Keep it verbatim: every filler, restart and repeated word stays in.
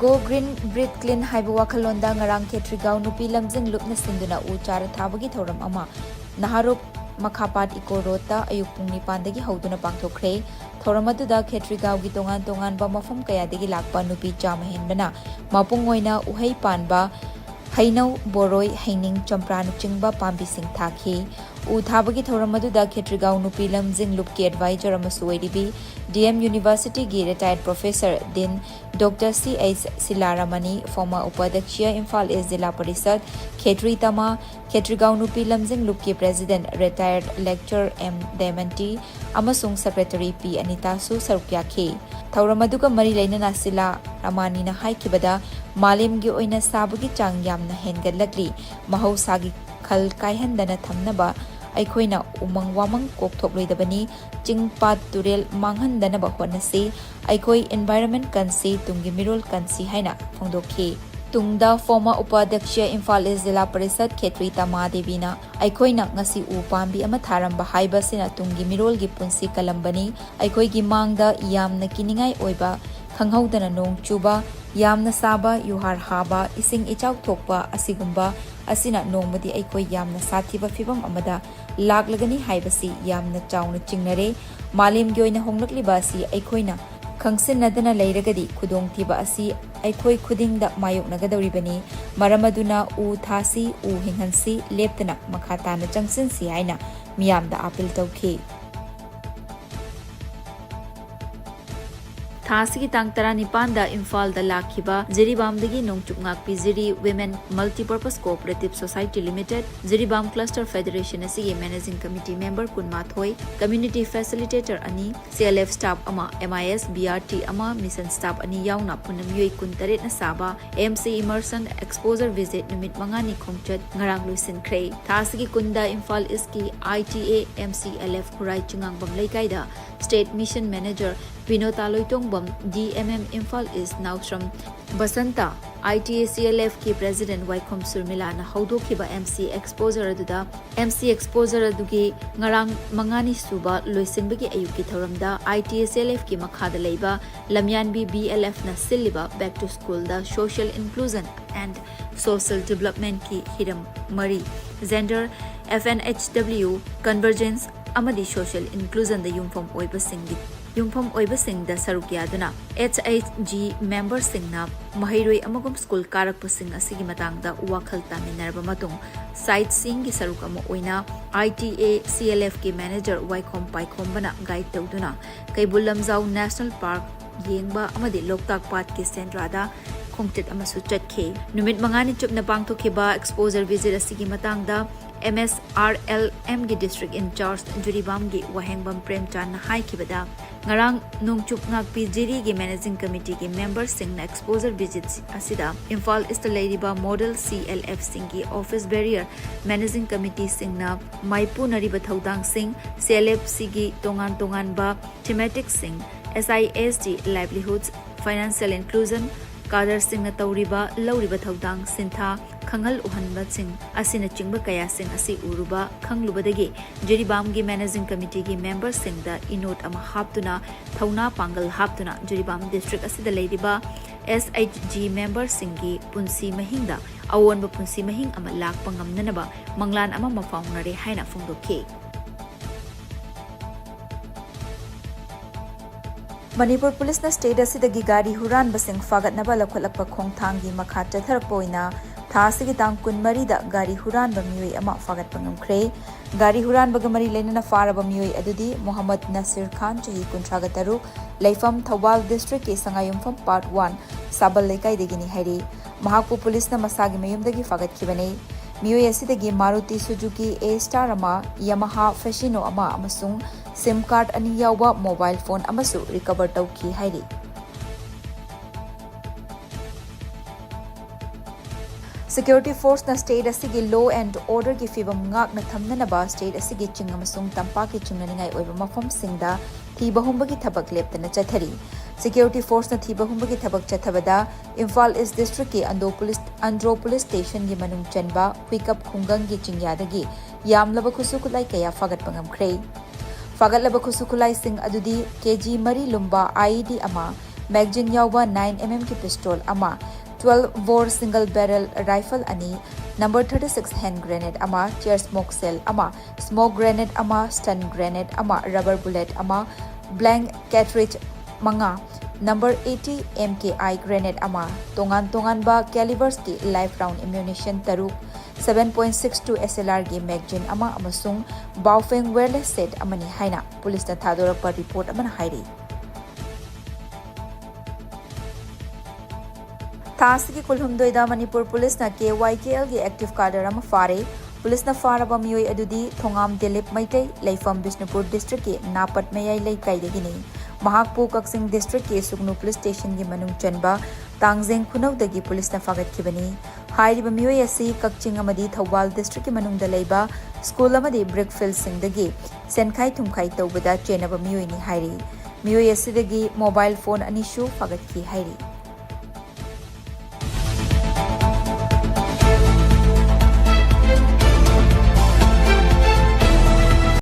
Go Green, Breathe Clean ꯍꯥꯏꯕ ꯋꯥꯈꯜꯂꯣꯟꯗ ꯉꯔꯥꯡ ꯈꯦꯇ꯭ꯔꯤꯒꯥꯎ ꯅꯨꯄꯤ ꯂꯝꯖꯤꯡ ꯂꯨꯞꯅ ꯁꯤꯟꯗꯨꯅ ꯎ ꯆꯥꯔ ꯊꯥꯕꯒꯤ ꯊꯧꯔꯝ ꯑꯃ ꯅꯍꯥꯔꯣꯞ ꯃꯈꯥꯄꯥꯠ ꯏꯀꯣ ꯔꯣꯗꯇ ꯑꯌꯨꯛ ꯄꯨꯡ ꯅꯤꯄꯥꯟꯗꯒꯤ ꯍꯧꯗꯨꯅ ꯄꯥꯡꯊꯣꯛꯈ꯭ꯔꯦ꯫ ꯊꯧꯔꯝ ꯑꯗꯨꯗ ꯈꯦꯇ꯭ꯔꯤꯒꯥꯎꯒꯤ ꯇꯣꯉꯥꯟ ꯇꯣꯉꯥꯟꯕ ꯃꯐꯝ ꯀꯌꯥꯗꯒꯤ ꯂꯥꯛꯄ ꯅꯨꯄꯤ ꯆꯥꯝꯃ ꯍꯦꯟꯕꯅ ꯃꯄꯨꯡ ꯑꯣꯏꯅ ꯎꯍꯩ ꯄꯥꯟꯕ ꯍꯩꯅꯧ, ꯕꯣꯔꯣꯏ, ꯍꯩꯅꯤꯡ, ꯆꯝꯄ꯭ꯔꯥꯅꯆꯤꯡꯕ ꯄꯥꯝꯕꯤꯁꯤꯡ ꯊꯥꯈꯤ꯫ ꯎ ꯊꯥꯕꯒꯤ ꯊꯧꯔꯝ ꯑꯗꯨꯗ ꯈꯦꯇ꯭ꯔꯤꯒꯥꯎ ꯅꯨꯄꯤ ꯂꯝꯖꯤꯡ ꯂꯨꯞꯀꯤ ꯑꯦꯗꯚꯥꯏꯖꯔ ꯑꯃꯁꯨ ꯑꯣꯏꯔꯤꯕꯤ ꯗꯤ ꯑꯦꯝ ꯌꯨꯅꯤꯚꯔꯁꯤꯇꯤꯒꯤ ꯔꯤꯇꯥꯌꯔꯗ ꯄ꯭ꯔꯣꯐꯦꯁꯔ ꯗꯤꯟ ꯗꯣꯛꯇꯔ ꯁꯤ ꯑꯩꯆ ꯁꯤꯂꯥꯔꯥꯃꯅꯤ, former ꯎꯄꯥꯙ꯭ꯌꯛꯁ ꯏꯝꯐꯥꯜ ꯏꯁ ꯖꯤꯂꯥ ꯄꯔꯤꯁꯗ, ꯈꯦꯇ꯭ꯔꯤ ꯇꯃꯥ, ꯈꯦꯇ꯭ꯔꯤꯒꯥꯎ ꯅꯨꯄꯤ ꯂꯝꯖꯤꯡ ꯂꯨꯞꯀꯤ ꯄ꯭ꯔꯦꯁꯤꯗꯦꯟꯠ ꯔꯤꯇꯥꯌꯔꯗ ꯂꯦꯛꯆꯔ ꯑꯦꯝ ꯗꯦꯃꯟꯇꯤ ꯑꯃꯁꯨꯡ ꯁꯦꯀ꯭ꯔꯦꯇꯔꯤ ꯄꯤ ꯑꯅꯤꯇꯥꯁꯨ ꯁꯔꯨꯛ ꯌꯥꯈꯤ꯫ ꯊꯧꯔꯝ ꯑꯗꯨꯒ ꯃꯔꯤ ꯂꯩꯅꯅ ꯁꯤꯂꯥ ꯔꯥꯃꯥꯅꯤꯅ ꯍꯥꯏꯈꯤꯕꯗ, ꯃꯥꯂꯦꯝꯒꯤ ꯑꯣꯏꯅ ꯁꯥꯕꯒꯤ ꯆꯥꯡ ꯌꯥꯝꯅ ꯍꯦꯟꯒꯠꯂꯛꯂꯤ꯫ ꯃꯍꯧꯁꯥꯒꯤ ꯈꯜ ꯀꯥꯏꯍꯟꯗꯅ ꯊꯝꯅꯕ ꯑꯩꯈꯣꯏꯅ ꯎꯃꯪ ꯋꯥꯃꯪ ꯀꯣꯛꯊꯣꯛꯂꯣꯏꯗꯕꯅꯤ꯫ ꯆꯤꯡ ꯄꯥꯠ ꯇꯨꯔꯦꯜ ꯃꯥꯡꯍꯟꯗꯅꯕ ꯍꯣꯠꯅꯁꯤ꯫ ꯑꯩꯈꯣꯏ environment ꯀꯟꯁꯤ, ꯇꯨꯡꯒꯤ ꯃꯤꯔꯣꯜ ꯀꯟꯁꯤ ꯍꯥꯏꯅ ꯐꯣꯡꯗꯣꯛꯈꯤ꯫ ꯇꯨꯡꯗ former ꯎꯄꯥꯙ꯭ꯌꯛꯁ ꯏꯝꯐꯥꯜ ꯏꯁ ꯖꯤꯂꯥ ꯄꯔꯤꯁꯗ ꯈꯦꯇ꯭ꯔꯤ ꯇꯃꯥ ꯗꯦꯕꯤꯅ, ꯑꯩꯈꯣꯏꯅ ꯉꯁꯤ ꯎ ꯄꯥꯝꯕꯤ ꯑꯃ ꯊꯥꯔꯝꯕ ꯍꯥꯏꯕꯁꯤꯅ ꯇꯨꯡꯒꯤ ꯃꯤꯔꯣꯜꯒꯤ ꯄꯨꯟꯁꯤ ꯀꯜꯂꯝꯕꯅꯤ꯫ ꯑꯩꯈꯣꯏꯒꯤ ꯃꯥꯡꯗ ꯌꯥꯝꯅ ꯀꯤꯅꯤꯡꯉꯥꯏ ꯑꯣꯏꯕ, ꯈꯪꯍꯧꯗꯅ ꯅꯣꯡ ꯆꯨꯕ, ꯌꯥꯝꯅ ꯁꯥꯕ, ꯌꯨꯍꯥꯔ ꯍꯥꯕ, ꯏꯁꯤꯡ ꯏꯆꯥꯎ ꯊꯣꯛꯄ ꯑꯁꯤꯒꯨꯝꯕ ꯑꯁꯤꯅ ꯅꯣꯡꯃꯗꯤ ꯑꯩꯈꯣꯏ ꯌꯥꯝꯅ ꯁꯥꯊꯤꯕ ꯐꯤꯚꯝ ꯑꯃꯗ ꯂꯥꯛꯂꯒꯅꯤ ꯍꯥꯏꯕꯁꯤ ꯌꯥꯝꯅ ꯆꯥꯎꯅ ꯆꯤꯡꯅꯔꯦ꯫ ꯃꯥꯂꯦꯝꯒꯤ ꯑꯣꯏꯅ ꯍꯣꯡꯂꯛꯂꯤꯕ ꯑꯁꯤ ꯑꯩꯈꯣꯏꯅ ꯈꯪꯁꯤꯟꯅꯗꯅ ꯂꯩꯔꯒꯗꯤ ꯈꯨꯗꯣꯡꯊꯤꯕ ꯑꯁꯤ ꯑꯩꯈꯣꯏ ꯈꯨꯗꯤꯡꯗ ꯃꯥꯌꯣꯛꯅꯒꯗꯧꯔꯤꯕꯅꯤ꯫ ꯃꯔꯝ ꯑꯗꯨꯅ ꯎ ꯊꯥꯁꯤ, ꯎ ꯍꯤꯡꯍꯟꯁꯤ, ꯂꯦꯞꯇꯅ ꯃꯈꯥ ꯇꯥꯅ ꯆꯪꯁꯤꯟꯁꯤ ꯍꯥꯏꯅ ꯃꯤꯌꯥꯝꯗ ꯑꯥꯄꯤꯜ ꯇꯧꯈꯤ꯫ ꯊꯥ ꯑꯁꯤꯒꯤ ꯇꯥꯡ ꯇꯔꯥꯅꯤꯄꯥꯟꯗ ꯏꯝꯐꯥꯜꯗ ꯂꯥꯛꯈꯤꯕ ꯖꯤꯔꯤꯕꯥꯝꯗꯒꯤ ꯅꯣꯡꯆꯨꯞ ꯉꯥꯛꯄꯤ ꯖꯤꯔꯤ Women Multipurpose Cooperative Society Limited, Jiribam Cluster Federation ꯑꯁꯤꯒꯤ Managing Committee member ꯀꯨꯟꯃꯥꯊꯣꯏ, community facilitator ꯑꯅꯤ, ꯁꯤ ꯑꯦꯜ ꯑꯦꯐ staff ꯑꯃ, ꯑꯦꯝ ꯑꯥꯏ ꯑꯦꯁ ꯕꯤ ꯑꯥꯔ ꯇꯤ ꯑꯃ, mission staff ꯑꯅꯤ ꯌꯥꯎꯅ ꯄꯨꯟꯅ ꯃꯤꯑꯣꯏ ꯀꯨꯟꯇꯔꯦꯠꯅ ꯁꯥꯕ M C Immersion Exposure Visit ꯅꯨꯃꯤꯠ ꯃꯉꯥꯅꯤ ꯈꯣꯡꯆꯠ ꯉꯔꯥꯡ ꯂꯣꯏꯁꯤꯟꯈ꯭ꯔꯦ꯫ ꯊꯥ ꯑꯁꯤꯒꯤ ꯀꯨꯟꯗ ꯏꯝꯐꯥꯜ ꯏꯁꯀꯤ I T A M C L F ꯈꯨꯔꯥꯏ ꯆꯤꯉꯥꯡꯕꯝ ꯂꯩꯀꯥꯏꯗ State Mission Manager Binota Loitongvam, D M M Imphal East Naoshram Basanta, I T A C L F ꯀꯤ President ꯋꯥꯏꯈꯣꯝ ꯁꯨꯔꯃꯤꯂꯥꯅ ꯍꯧꯗꯣꯛꯈꯤꯕ M C Exposure ꯑꯗꯨꯗ, M C Exposure ꯑꯗꯨꯒꯤ ꯉꯔꯥꯡ ꯃꯉꯥꯅꯤ ꯁꯨꯕ ꯂꯣꯏꯁꯤꯟꯕꯒꯤ ꯑꯌꯨꯛꯀꯤ ꯊꯧꯔꯝꯗ I T A C L F ꯀꯤ ꯃꯈꯥꯗ ꯂꯩꯕ ꯂꯝꯌꯥꯟꯕꯤ B L F ꯅ ꯁꯤꯜꯂꯤꯕ Back to School the Social Inclusion and Social Development ꯀꯤ ꯍꯤꯔꯝ ꯃꯔꯤ, Gender, F N H W, Convergence ꯑꯃꯗꯤ Social Inclusion ꯗ ꯌꯨꯝꯐꯝ ꯑꯣꯏꯕꯁꯤꯡꯒꯤ, ꯌꯨꯝꯐꯝ ꯑꯣꯏꯕꯁꯤꯡꯗ ꯁꯔꯨꯛ ꯌꯥꯗꯨꯅ H H G member ꯁꯤꯡꯅ ꯃꯍꯩꯔꯣꯏ ꯑꯃꯒꯨꯝ ꯁ꯭ꯀꯨꯜ ꯀꯥꯔꯛꯄꯁꯤꯡ ꯑꯁꯤꯒꯤ ꯃꯇꯥꯡꯗ ꯋꯥꯈꯜ ꯇꯥꯃꯤꯟꯅꯔꯕ ꯃꯇꯨꯡ, sightseeing ꯒꯤ ꯁꯔꯨꯛ ꯑꯃ ꯑꯣꯏꯅ I T A C L F ꯀꯤ Manager ꯋꯥꯏꯈꯣꯝ ꯄꯥꯏꯈꯣꯝꯕꯅ guide ꯇꯧꯗꯨꯅ ꯀꯩꯕꯨꯜ ꯂꯝꯖꯥꯎ National Park ꯌꯦꯡꯕ ꯑꯃꯗꯤ ꯂꯣꯛꯇꯥꯛ ꯄꯥꯠꯀꯤ ꯁꯦꯟꯗ꯭ꯔꯥꯗ ꯈꯣꯡꯆꯠ ꯑꯃꯁꯨ ꯆꯠꯈꯤ꯫ ꯅꯨꯃꯤꯠ ꯃꯉꯥꯅꯤ ꯆꯨꯞꯅ ꯄꯥꯡꯊꯣꯛꯈꯤꯕ Exposure Visit ꯑꯁꯤꯒꯤ ꯃꯇꯥꯡꯗ M S R L M ꯒꯤ District Incharge ꯖꯤꯔꯤꯕꯥꯝꯒꯤ ꯋꯥꯍꯦꯡꯕꯝ ꯄ꯭ꯔꯦꯝꯆꯥꯟꯅ ꯍꯥꯏꯈꯤꯕꯗ, ꯉꯔꯥꯡ ꯅꯣꯡꯆꯨꯞ ꯉꯥꯛꯄꯤ ꯖꯤꯔꯤꯒꯤ Managing Committee ꯒꯤ member ꯁꯤꯡꯅ Exposure Visit ꯑꯁꯤꯗ ꯏꯝꯐꯥꯜ East ꯇ ꯂꯩꯔꯤꯕ Model C L F ꯁꯤꯡꯒꯤ office bearer, Managing Committee ꯁꯤꯡꯅ ꯃꯥꯏꯄꯨꯅꯔꯤꯕ ꯊꯧꯗꯥꯡꯁꯤꯡ, C L F ꯁꯤꯒꯤ ꯇꯣꯉꯥꯟ ꯇꯣꯉꯥꯟꯕ thematic ꯁꯤꯡ, S I S T, livelihoods, financial inclusion, cadre ꯁꯤꯡꯅ ꯇꯧꯔꯤꯕ, ꯂꯧꯔꯤꯕ ꯊꯧꯗꯥꯡ, ꯁꯤꯟꯊꯥ, ꯈꯪꯍꯜ ꯎꯍꯟꯕꯁꯤꯡ ꯑꯁꯤꯅꯆꯤꯡꯕ ꯀꯌꯥꯁꯤꯡ ꯑꯁꯤ ꯎꯔꯨꯕ, ꯈꯪꯂꯨꯕꯗꯒꯤ ꯖꯤꯔꯤꯕꯥꯝꯒꯤ Managing Committee ꯒꯤ member ꯁꯤꯡꯗ ꯏꯅꯣꯠ ꯑꯃ ꯍꯥꯞꯇꯨꯅ, ꯊꯧꯅꯥ ꯄꯥꯡꯒꯜ ꯍꯥꯞꯇꯨꯅ ꯖꯤꯔꯤꯕꯥꯝ district ꯑꯁꯤꯗ ꯂꯩꯔꯤꯕ S H G member ꯁꯤꯡꯒꯤ ꯄꯨꯟꯁꯤ ꯃꯍꯤꯡꯗ ꯑꯑꯣꯟꯕ ꯄꯨꯟꯁꯤ ꯃꯍꯤꯡ ꯑꯃ ꯂꯥꯛꯄ ꯉꯝꯅꯅꯕ ꯃꯪꯂꯥꯟ ꯑꯃ ꯃꯐꯥꯎꯅꯔꯦ ꯍꯥꯏꯅ ꯐꯣꯡꯗꯣꯛꯈꯤ꯫ ꯃꯅꯤꯄꯨꯔ ꯄꯨꯂꯤꯁꯅ state ꯑꯁꯤꯗꯒꯤ ꯒꯥꯔꯤ ꯍꯨꯔꯥꯟꯕꯁꯤꯡ ꯐꯥꯒꯠꯅꯕ ꯂꯧꯈꯠꯂꯛꯄ ꯈꯣꯡꯊꯥꯡꯒꯤ ꯃꯈꯥ ꯆꯠꯊꯔꯛꯄ ꯑꯣꯏꯅ ꯊꯥ ꯑꯁꯤꯒꯤ ꯇꯥꯡ ꯀꯨꯟꯃꯔꯤꯗ ꯒꯥꯔꯤ ꯍꯨꯔꯥꯟꯕ ꯃꯤꯑꯣꯏ ꯑꯃ ꯐꯥꯒꯠꯄ ꯉꯝꯈ꯭ꯔꯦ꯫ ꯒꯥꯔꯤ ꯍꯨꯔꯥꯟꯕꯒ ꯃꯔꯤ ꯂꯩꯅꯅ ꯐꯥꯔꯕ ꯃꯤꯑꯣꯏ ꯑꯗꯨꯗꯤ ꯃꯣꯍꯝꯃꯗ ꯅꯁꯤꯔ ꯈꯥꯟ, ꯆꯍꯤ ꯀꯨꯟꯊ꯭ꯔꯥꯒ ꯇꯔꯨꯛ, ꯂꯩꯐꯝ ꯊꯧꯕꯥꯜ district ꯀꯤ ꯁꯉꯥꯏꯌꯨꯝꯐꯝ Part One, ꯁꯥꯕꯜ ꯂꯩꯀꯥꯏꯗꯒꯤꯅꯤ ꯍꯥꯏꯔꯤ꯫ ꯃꯍꯥꯛꯄꯨ ꯄꯨꯂꯤꯁꯅ ꯃꯁꯥꯒꯤ ꯃꯌꯨꯝꯗꯒꯤ ꯐꯥꯒꯠꯈꯤꯕꯅꯤ꯫ ꯃꯤꯑꯣꯏ ꯑꯁꯤꯗꯒꯤ Maruti Suzuki A Star ꯑꯃ, Yamaha Fascino ꯑꯃ ꯑꯃꯁꯨꯡ SIM card ꯑꯅꯤ ꯌꯥꯎꯕ mobile phone ꯑꯃꯁꯨ recover ꯇꯧꯈꯤ ꯍꯥꯏꯔꯤ꯫ Security forceꯅ state ꯑꯁꯤꯒꯤ law and orderꯒꯤ ꯐꯤꯕꯝ ꯉꯥꯛꯅ ꯊꯝꯅꯅꯕ state ꯑꯁꯤꯒꯤ ꯆꯤꯡ ꯑꯃꯁꯨꯡ ꯇꯝꯄꯥꯛꯀꯤ ꯆꯤꯡꯅꯅꯤꯡꯉꯥꯏ ꯑꯣꯏꯕ ꯃꯐꯝꯁꯤꯡꯗ ꯊꯤꯕ ꯍꯨꯝꯕꯒꯤ ꯊꯕꯛ ꯂꯦꯞꯇꯅ ꯆꯠꯊꯔꯤ꯫ Security forceꯅ ꯊꯤꯕ ꯍꯨꯝꯕꯒꯤ ꯊꯕꯛ ꯆꯠꯊꯕꯗ Imphal East districtꯀꯤ Andro police, Andro police stationꯒꯤ ꯃꯅꯨꯡ ꯆꯟꯕ ꯍꯨꯏꯀꯞ ꯈꯨꯡꯒꯪꯒꯤ ꯆꯤꯡꯌꯥꯗꯒꯤ ꯌꯥꯝꯂꯕ ꯈꯨꯠꯁꯨ ꯈꯨꯠꯂꯥꯏ ꯀꯌꯥ ꯐꯥꯒꯠꯄ ꯉꯝꯈ꯭ꯔꯦ꯫ ꯐꯥꯒꯠꯂꯕ ꯈꯨꯠꯁꯨ ꯈꯨꯠꯂꯥꯏꯁꯤꯡ ꯑꯗꯨꯗꯤ ꯀꯦ ꯖꯤ ꯃꯔꯤ ꯂꯨꯝꯕ I E D ꯑꯃ, magazine ꯌꯥꯎꯕ nine M M ꯒꯤ pistol ꯑꯃ, twelve bore single barrel rifle ꯑꯅꯤ, number thirty six hand grenade ꯑꯃ, chair smoke shell ꯑꯃ, smoke grenade ꯑꯃ, stun grenade ꯑꯃ, rubber bullet ꯑꯃ, blank cartridge ꯃꯉꯥ, number eighty M K I grenade ꯑꯃ, ꯇꯣꯉꯥꯟ ꯇꯣꯉꯥꯟꯕ calibersꯀꯤ live round ammunition ꯇꯔꯨꯛ, seven point six two S L Rꯒꯤ magazine ꯑꯃ ꯑꯃꯁꯨꯡ Baofeng wireless set ꯑꯃꯅꯤ ꯍꯥꯏꯅ policeꯅ ꯊꯥꯗꯣꯔꯛꯄ report ꯑꯃꯅ ꯍꯥꯏꯔꯤ꯫ ꯊꯥ ꯑꯁꯤꯒꯤ ꯀꯨꯟꯍꯨꯝꯗꯣꯏꯗ Manipur policeꯅ K Y K Lꯒꯤ active cadre ꯑꯃ ꯐꯥꯔꯦ꯫ Policeꯅ ꯐꯥꯔꯕ ꯃꯤꯑꯣꯏ ꯑꯗꯨꯗꯤ ꯊꯣꯉꯥꯝ ꯗꯤꯂꯤꯞ ꯃꯩꯇꯩ, ꯂꯩꯐꯝ ꯕꯤꯁꯅꯨꯄꯨꯔ districtꯀꯤ ꯅꯥꯄꯠ ꯃꯌꯥꯏ ꯂꯩꯀꯥꯏꯗꯒꯤꯅꯤ꯫ ꯃꯍꯥꯛꯄꯨ ꯀꯛꯆꯤꯡ districtꯀꯤ ꯁꯨꯒꯅꯨ police stationꯒꯤ ꯃꯅꯨꯡ ꯆꯟꯕ ꯇꯥꯡꯖꯦꯡ ꯈꯨꯅꯧꯗꯒꯤ policeꯅ ꯐꯥꯒꯠꯈꯤꯕꯅꯤ꯫ ꯍꯥꯏꯔꯤꯕ ꯃꯤꯑꯣꯏ ꯑꯁꯤ ꯀꯛꯆꯤꯡ ꯑꯃꯗꯤ ꯊꯧꯕꯥꯜ districtꯀꯤ ꯃꯅꯨꯡꯗ ꯂꯩꯕ school ꯑꯃꯗꯤ brick fieldꯁꯤꯡꯗꯒꯤ ꯁꯦꯟꯈꯥꯏ ꯊꯨꯝꯈꯥꯏ ꯇꯧꯕꯗ ꯆꯦꯟꯅꯕ ꯃꯤꯑꯣꯏꯅꯤ ꯍꯥꯏꯔꯤ꯫ ꯃꯤꯑꯣꯏ ꯑꯁꯤꯗꯒꯤ mobile phone ꯑꯅꯤꯁꯨ ꯐꯥꯒꯠꯈꯤ ꯍꯥꯏꯔꯤ꯫